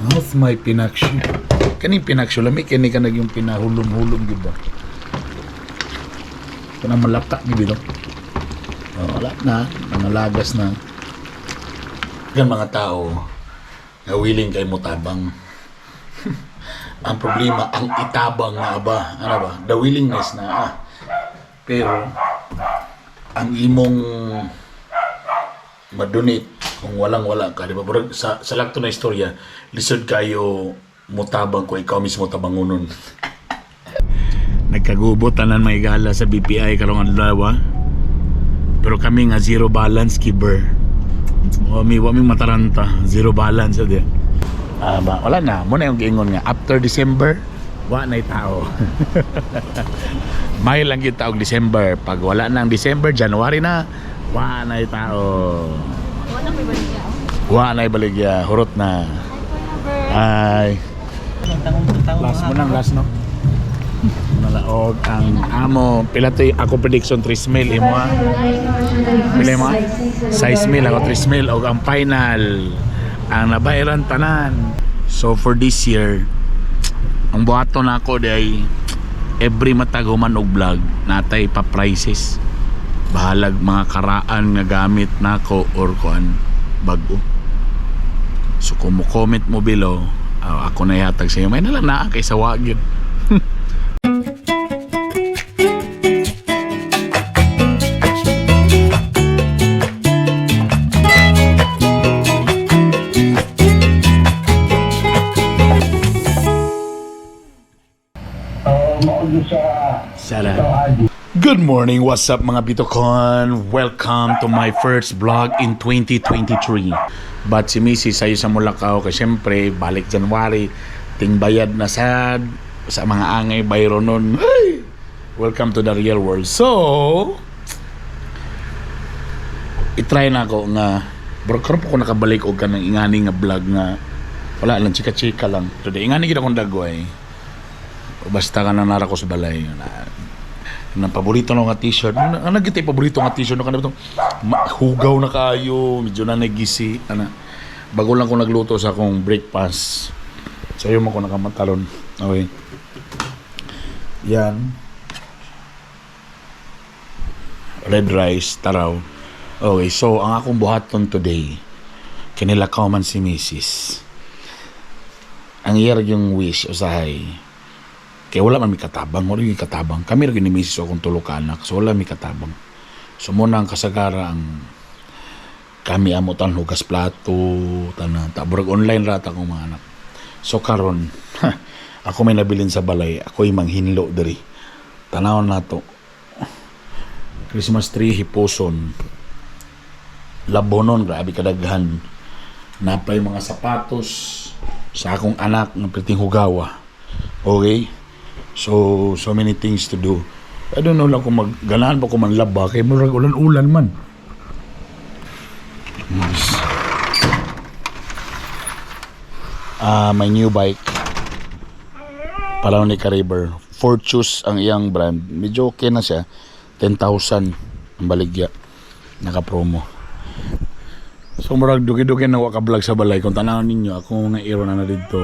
How's my pinaksyo? Kaning pinaksyo, lami kini ka yung pinahulom-hulom gyud ba? Kanang malata ni bilo. Oh, wala na, nangalagas na. Gan mga tao nga willing kay motabang. Ang problema, ang itabang nga ba, ano ba? The willingness na ah. Pero ang imong madonate kung walang wala ka, di ba? Murag sa lakto na istorya, lisod kayo motabang ko ikaw mismo tabangunon. Nagkagubo tanan may gala sa BPI karong adlaw. Pero kami nga zero balance giver. Wa mi mataranta, zero balance di. Ah, ba, wala na mo na yung giingon nga after December wa na tao. May lang gyud taog December. Pag wala na ang December, January na, wa na tao. Wala may baligya. Wa na baligya, hurot na. Ay. Last mo nang last, no. Nalaog ang amo pila to ako prediction 3 mil imo ha. Pila mo? 6 mil ako 3 mil og ang final ang nabayaran tanan. So for this year, ang buhaton nako day every matag human og vlog natay pa prices. Bahalag mga karaan nga gamit nako or kuan bag-o. So kung mo comment mo below, ako na yatag sa iyo. May nalang naa kay sa wagid. Sara. Good morning, what's up mga Bitocon? Welcome to my first vlog in 2023. But si Mrs. sayo sa Mulakaw kay syempre balik January, ting bayad na sad sa mga angay bayro nun. Hey! Welcome to the real world. So, itry na ako nga bro, karon po ko nakabalik og kanang ingani nga vlog nga wala lang, chika-chika lang. Today, ingani gid akong dagway. Basta ka na nara ko sa balay. Na, ng paborito na nga t-shirt. Ano ano gyud paborito nga t-shirt no kanang hugaw na kayo, medyo na nagisi ana. Bago lang ko nagluto sa akong breakfast. Sayo mo ko nakamatalon. Okay. Yan. Red rice, taraw. Okay, so ang akong buhaton today, kinilakaw man si Mrs. Ang iyar yung wish, usahay, kaya wala man mi katabang, wala mi katabang. Kami ra gyud ni Mrs. akong tulo ka anak, so wala mi katabang. So muna ang kasagara ang kami amo tan hugas plato, tanan ta burag online ra ta akong mga anak. So karon, ako may nabilin sa balay, ako'y manghinlo diri. Tanawon nato. Christmas tree hiposon. Labonon, grabe kadaghan. Napay mga sapatos sa akong anak ng perting hugawa. Okay? So, so many things to do. I don't know lang kung magganahan pa ko manlaba kay murag ulan-ulan man. Yes. Ah, my new bike. Palawan ni River. Fortunes ang iyang brand. Medyo okay na siya. 10,000 ang baligya. Naka-promo. So murag dugi-dugi na wa ka vlog sa balay. Kung tanawon ninyo, ako nga iro na na dito.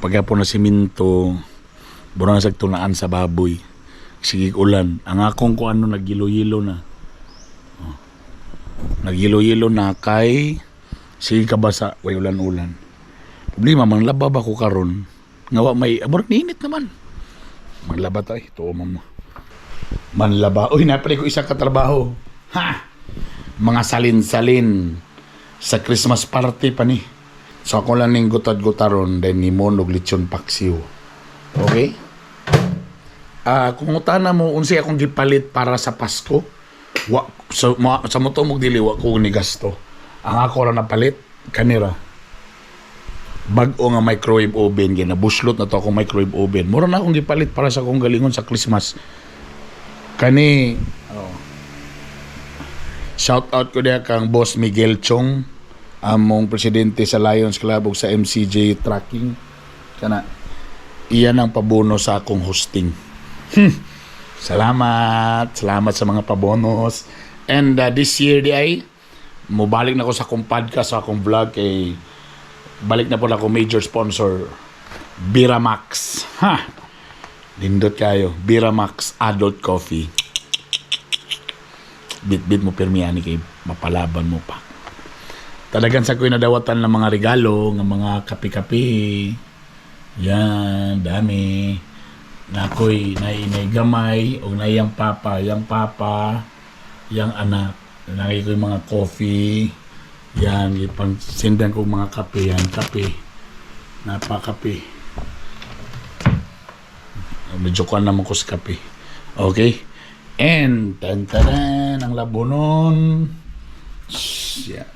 Pagkapo na simento, bura na sa tunaan sa baboy. Sige ulan. Ang akong kuan no nagyilo-yilo na. Oh. Nagyilo-yilo na kay sige kabasa way ulan-ulan. Problema manglaba ba ko karon? Nga wa may murag niinit naman. Manglaba ta eh, tuo man mo. Manlaba. Uy, napali ko isa ka trabaho. Ha! Mga salin-salin sa Christmas party pa ni. So ako lang ning gutad-gutaron then ni mo og lechon paksiw. Okay? Ah, kung utana mo unsay akong gipalit para sa Pasko, wa sa ma, sa mo mog dili wa ko ni gasto. Ang ako ra napalit kanira. Bag-o nga microwave oven ginabuslot na to akong microwave oven. Mura na akong gipalit para sa akong galingon sa Christmas. Kani oh. Shout out ko diha kang Boss Miguel Chong, among presidente sa Lions Club ug sa MCJ Trucking. Kana iyan ang pabono sa akong hosting. Salamat. Salamat sa mga pabonus. And this year di ay mobalik na ko sa akong podcast, sa akong vlog kay Balik na po ako major sponsor, Biramax. Ha! Lindot kayo. Biramax Adult Coffee. Bit-bit mo pirmi ani kay mapalaban mo pa. Talagang sa ko'y nadawatan ng mga regalo, ng mga kape-kape. Yan, dami. Nakoy nainay gamay o naiyang papa, yang papa, yang anak. Nangay ko yung mga coffee. Yan, ipang sindan ko mga kape yan, kape. Napakape. Medyo kuan naman ko sa kape. Okay? And, tantaran, ang labonon. Yan.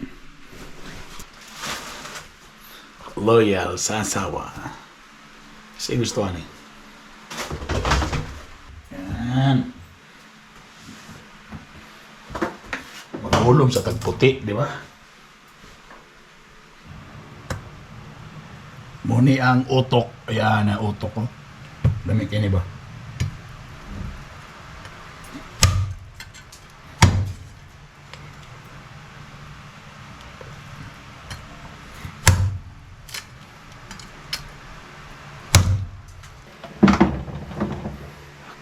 Loyal sa asawa. Kasi gusto ni. Yan. Maghulom sa tagputi, di ba? Muni ang utok. Ayan, ang utok ko. Dami kini ba?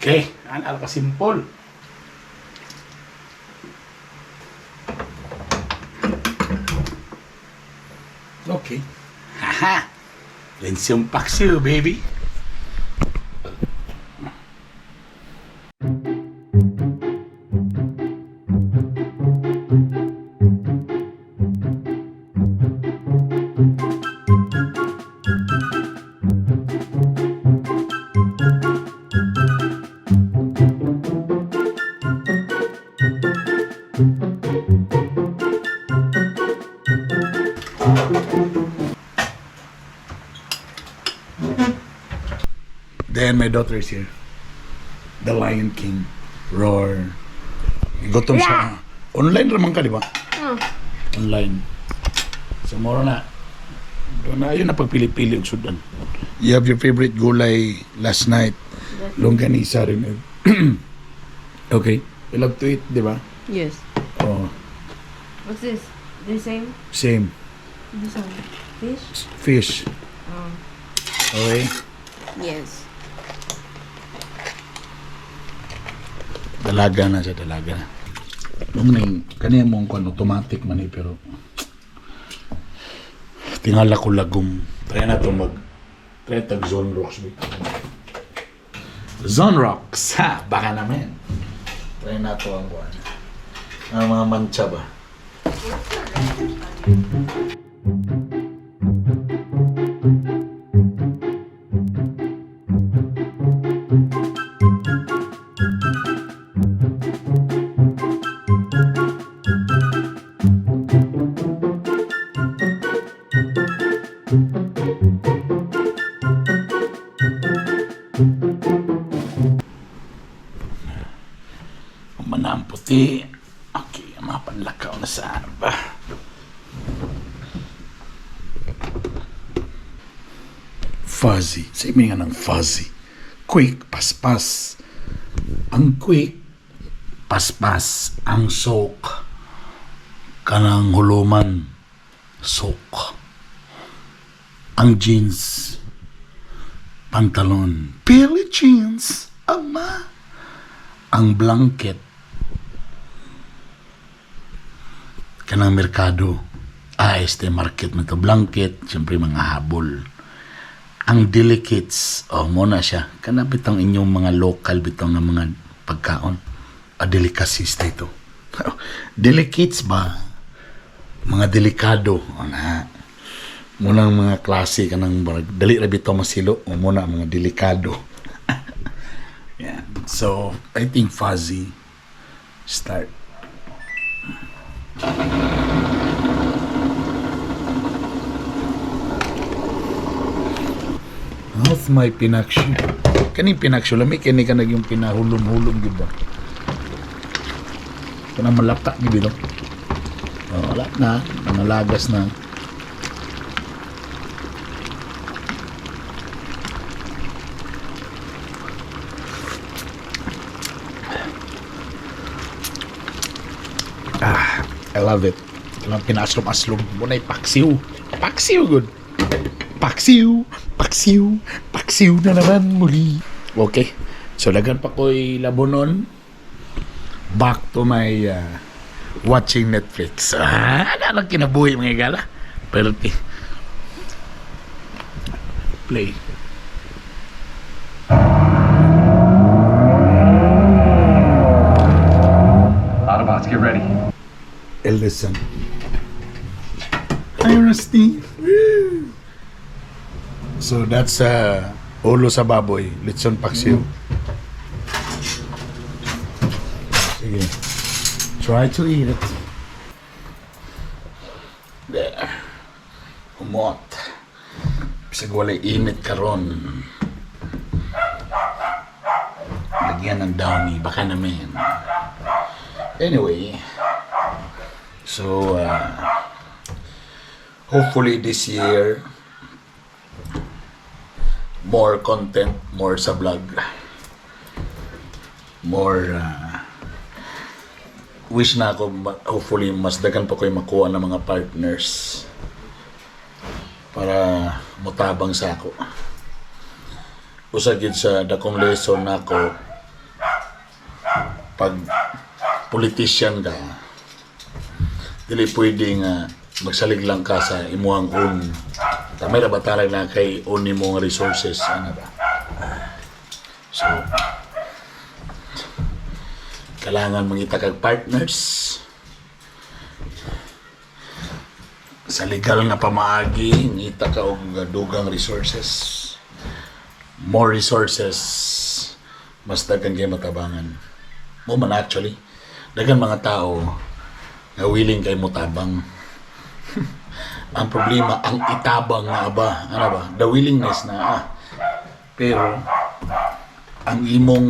Okay, an al simple. Okay. Haha. Lensyong paksiw, baby. Then my daughter is here. The Lion King. Roar. Gutom siya. Online raman ka, di ba? Online. So, moro na. Doon na, ayun na pagpili-pili og sudan. You have your favorite gulay last night. Longganisa rin. Okay. You love to eat, di ba? Yes. Oh, What's this? The same? Same. This one. Fish? Fish. Oh. Okay. Yes. Dalaga na siya, dalaga na. Nung ning, kaniya mong kuan automatic man eh, pero tingala ko lagom. Try na to mag try tag Zone Rocks ba? Zone Rocks, ha! Baka naman. Try na to ang kuan. Ang mga mancha ba? Manang puti. Okay, ang mga panlakaw na sa ba. Fuzzy. Sa nga ng fuzzy. Quick, paspas. Ang quick, paspas. Ang soak. Kanang huluman. Soak. Ang jeans. Pantalon. Billie jeans. Ama. Ang blanket, kanang merkado, este market na to, blanket, siyempre mga habol. Ang delicates, oh, mo na siya, kana bitong inyong mga local bitong nga mga pagkaon, a delicacies ta ito. Delicates ba? Mga delikado, o na. Munang mga klase kanang dali ra bitaw masilo o muna mga delikado. Yeah. So, I think fuzzy start. How's my pinaksyo? Kaning pinaksyo, lami kini ka yung pinahulom-hulom, di ba? Kanang malapta ni bilo. Oh, wala na, nangalagas na. Ah, I love it. Kanang pinaslom-aslom. Muna'y paksiw. Paksiw, good. Paksiw, paksiw, paksiw na naman muli. Okay. So daghan pa ko'y labonon. Back to my watching Netflix. Ah, ano lang kinabuhi, mga higala. Perti. Play. Autobots, get ready. Eldest son. Hi, Rusty. Woo! So that's ulo sa baboy, litson paksiw. Sige. Try to eat it. There. Humot. Bisag walay init karon. Lagyan ng downy, baka naman. Anyway, so hopefully this year, more content, more sa vlog, more wish na ako, hopefully mas daghan pa ko yung makuha ng mga partners para mutabang sa ako. Usa gyud sa dakong lesson nako, pag politician ka, dili pwede nga magsalig lang ka sa imuhang own. Tamay ra ba talag na kay own nimo nga resources, ano ba? So kailangan mangita kag partners sa legal nga pamaagi, ngita ka og dugang resources. More resources, mas daghan kay matabangan mo man. Actually, daghan mga tao nga willing kay motabang. Ang problema, ang itabang nga ba, ano ba, the willingness na ah. Pero ang imong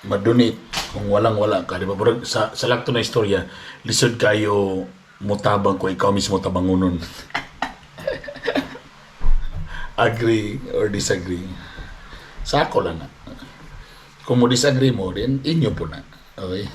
madonate kung walang wala ka, di ba? Murag sa lakto na istorya, lisod kayo motabang kung ikaw mismo tabangunon. Agree or disagree? Sa ako lang na. Kung mo disagree mo, then inyo po na. Okay?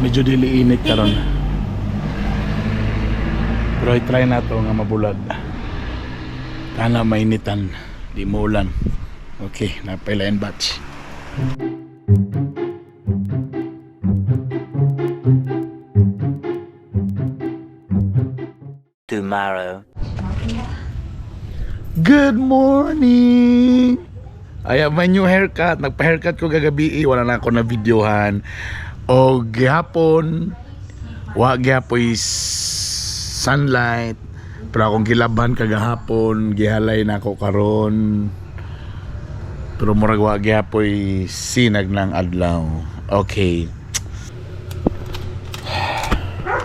Medyo dili init karon. Pero i-try na to nga mabulad. Sana mainitan, di muulan. Okay, napailain batch. Tomorrow. Good morning! I have my new haircut. Nagpa-haircut ko kagabi. Eh. Wala na ako na videohan. O gihapon, wa gihapoy sunlight. Pero akong gilabhan kagahapon, gihalay na ako karon. Pero murag wa gihapoy sinag ng adlaw. Okay.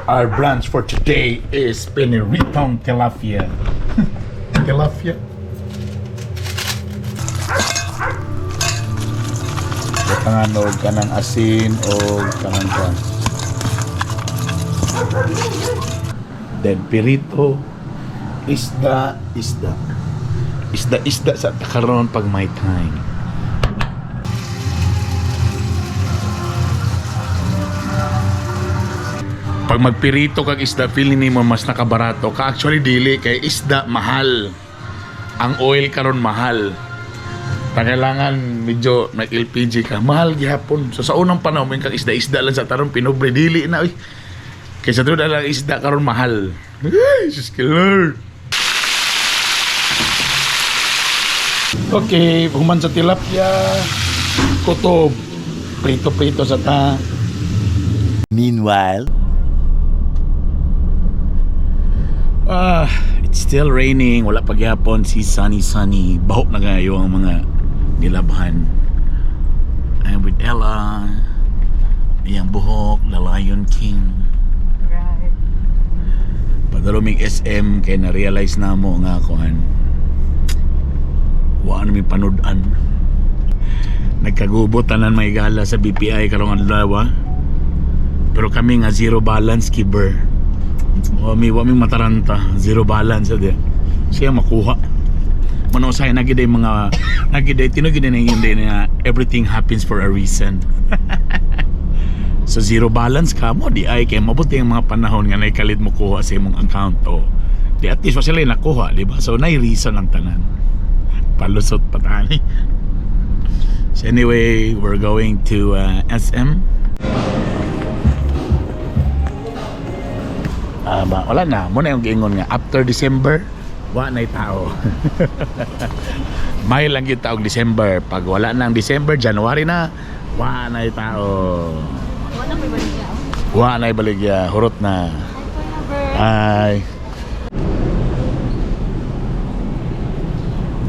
Our brunch for today is piniritong tilapia. Tilapia. Butangan og kanang asin o kanang kuan. Then pirito, isda, isda. Isda, isda sa karon pag may time. Pag magpirito kag isda, feeling nimo mas nakabarato ka. Actually, dili kay isda mahal. Ang oil karon mahal. Ta kailangan medyo nag-LPG ka. Mahal gihapon. So sa unang panahon, may kag isda-isda lang sa tarong pinobre, dili na uy. Kaysa tuod lang isda karon mahal. Ay, Diyos ko Lord. Okay, human sa tilapia, kutob, prito-prito sa ta. Meanwhile, Ah, It's still raining, wala pa gyapon si sunny sunny. Baho na kayo ang mga nilabhan. I'm with Ella. Iyang buhok, The Lion King. Right. Padulong mig SM kay na-realize na mo nga kuan. Wa na mi panud-an. Nagkagubo tanan may gala sa BPI karong adlaw. Pero kami nga zero balance giver. Wa mi mataranta, zero balance di. Siya makuha. Mano say nagiday mga nagiday tinuod gid na hindi na everything happens for a reason. So zero balance ka mo di ay kay mabuti ang mga panahon nga naikalit mo kuha sa imong account o di at least wa sila nakuha, di ba? So nay reason ang tanan. Palusot pa tani. So anyway, we're going to SM. Ah, ba, wala na. Muna yung giingon nga after December, wa na'y tao. May lang gyud taog December. Pag wala na ang December, January na, wa na'y tao. Wala may baligya. Wa na'y baligya, hurot na. Ay.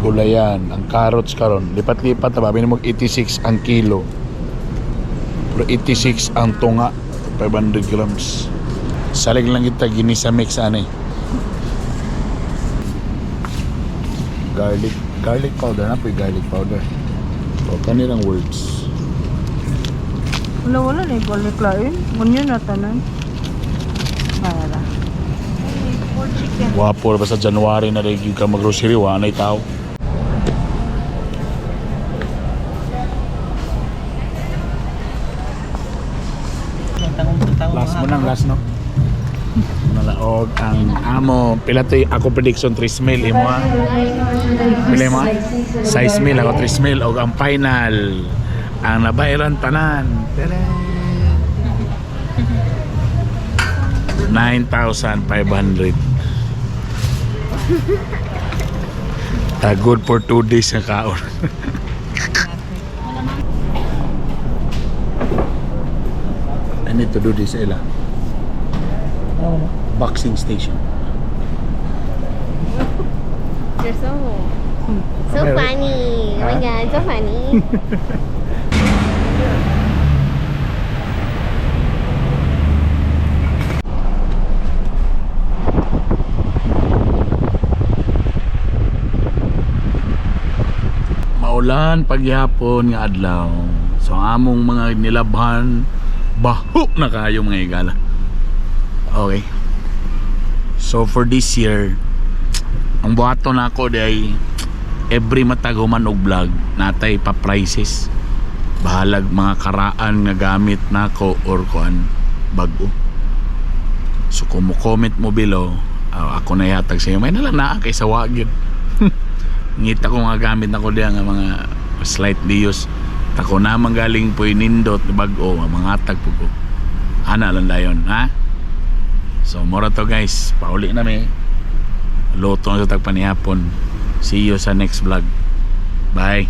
Gulayan, ang carrots karon. Lipat-lipat na ba? Minimum 86 ang kilo. Pero 86 ang tunga, 500 grams. Salig lang kita ginisa mix ani. Garlic, garlic powder na po yung garlic powder. O kanilang words. Wala wala na yung balik lain. Ngunyo na tanan. Wala. Four chicken. Wapo basta January na rin yung ka mag-grocery, wa na'y tao. Last mo nang last no. Nalaog ang amo pila to ako prediction 3 mil imo ha. Pila mo? 6 mil ako 3 mil og ang final ang nabayaran tanan. Tada! 9,500. Good for 2 days ang kaon. I need to do this, Ella. Boxing station. You're so so Okay. funny. Oh my Huh? God, so funny. Maulan pagyapon nga adlaw. So ang among mga nilabhan baho na kayo mga igala. Okay. So for this year, ang buhaton nako day every matag human og vlog natay pa prices. Bahalag mga karaan nga gamit nako or kuan bag-o. So kung mo comment mo below, ako na yatag sa inyo. May nalang naa kay sa wagid. Ngita ko nga gamit nako diya nga mga slightly used. Tako naman galing po nindot bag-o mga tag po ko. Ana lang dayon, ha? So mora to guys, pauli na mi. Luto na sa tagpanihapon. See you sa next vlog. Bye.